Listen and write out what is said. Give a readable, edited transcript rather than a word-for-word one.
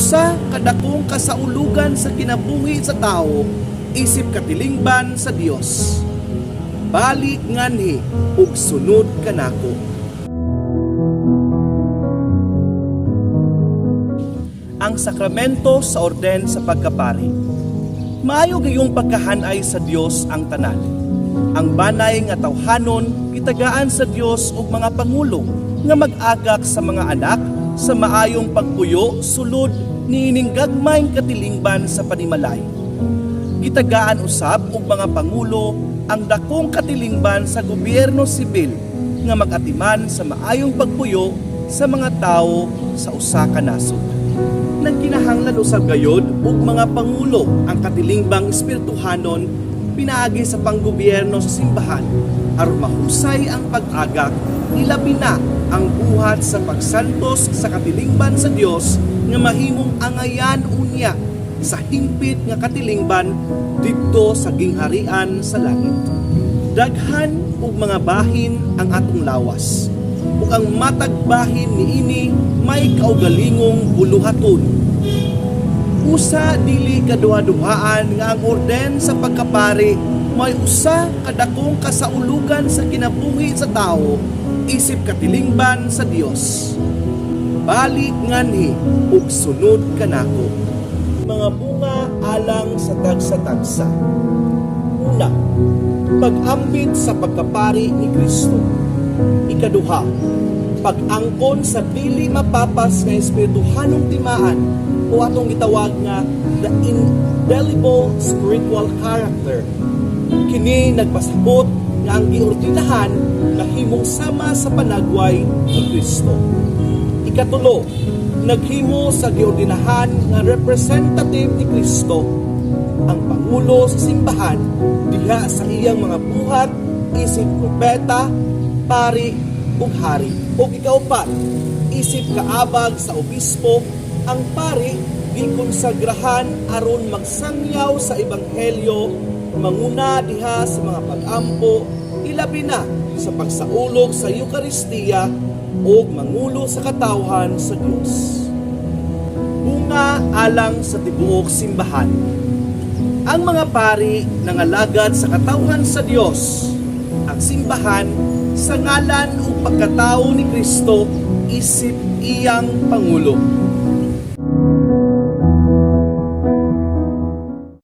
usa ka dakong kasaulugan sa kinabuhi sa tawo isip katilingban sa Dios. Balik nganhi ug sunod kanako. Ang sakramento sa orden sa pagkapari. Maayo gayong pagkahanay sa Dios ang tanan. Ang banay nga tawhanon gitagaan sa Dios og mga pangulo nga mag-agak sa mga anak sa maayong pagpuyo sulod niining gagmayng katilingban sa panimalay. Gitagaan usab og mga pangulo ang dakong katilingban sa gobyerno sibil nga mag-atiman sa maayong pagpuyo sa mga tawo sa usa ka nasod. Nagkinahanglan usab gayod og mga pangulo ang katilingbang espirituhanon pinaagi sa panggobyerno sa simbahan aron mahusay ang pag-agak, ilabi na ang buhat sa pagsantos sa katilingban sa Dios nga mahimong angayan unya sa hingpit nga katilingban didto sa gingharian sa langit. Daghan og mga bahin ang atong lawas, ug ang matag bahin niini may kaugalingong buluhaton. Usa dili kaduha-duhaan nga ang orden sa pagkapari may usa kadakong kasaulugan sa kinabuhi sa tawo isip katilingban sa Dios. Balik nganhi ug sunod kanako. Mga bunga alang sa tagsa-tagsa. Una, pag-ambit sa pagkapari ni Kristo. Ikaduha, pag-angkon sa dili mapapas nga espirituhanong timaan o atong gitawag nga the indelible spiritual character. Kini nagpasabot nga ang giordinahan nahimong sama sa panagway ni Kristo. Ikatulo, naghimo sa giordinahan nga representative ni Kristo, ang pangulo sa simbahan diha sa iyang mga buhat isip propeta, pari ug hari. Ug ikaupat, isip kaabag sa obispo, ang pari gikonsagrahan aron magsangyaw sa ebanghelyo, manguna diha sa mga pag-ampo, ilabi na sa pagsaulog sa Eukaristiya, ug mangulo sa katawhan sa Dios. Bunga alang sa tibuok simbahan. Ang mga pari nangalagad sa katawhan sa Dios, ang simbahan, sa ngalan ug pagkatao ni Kristo isip iyang pangulo.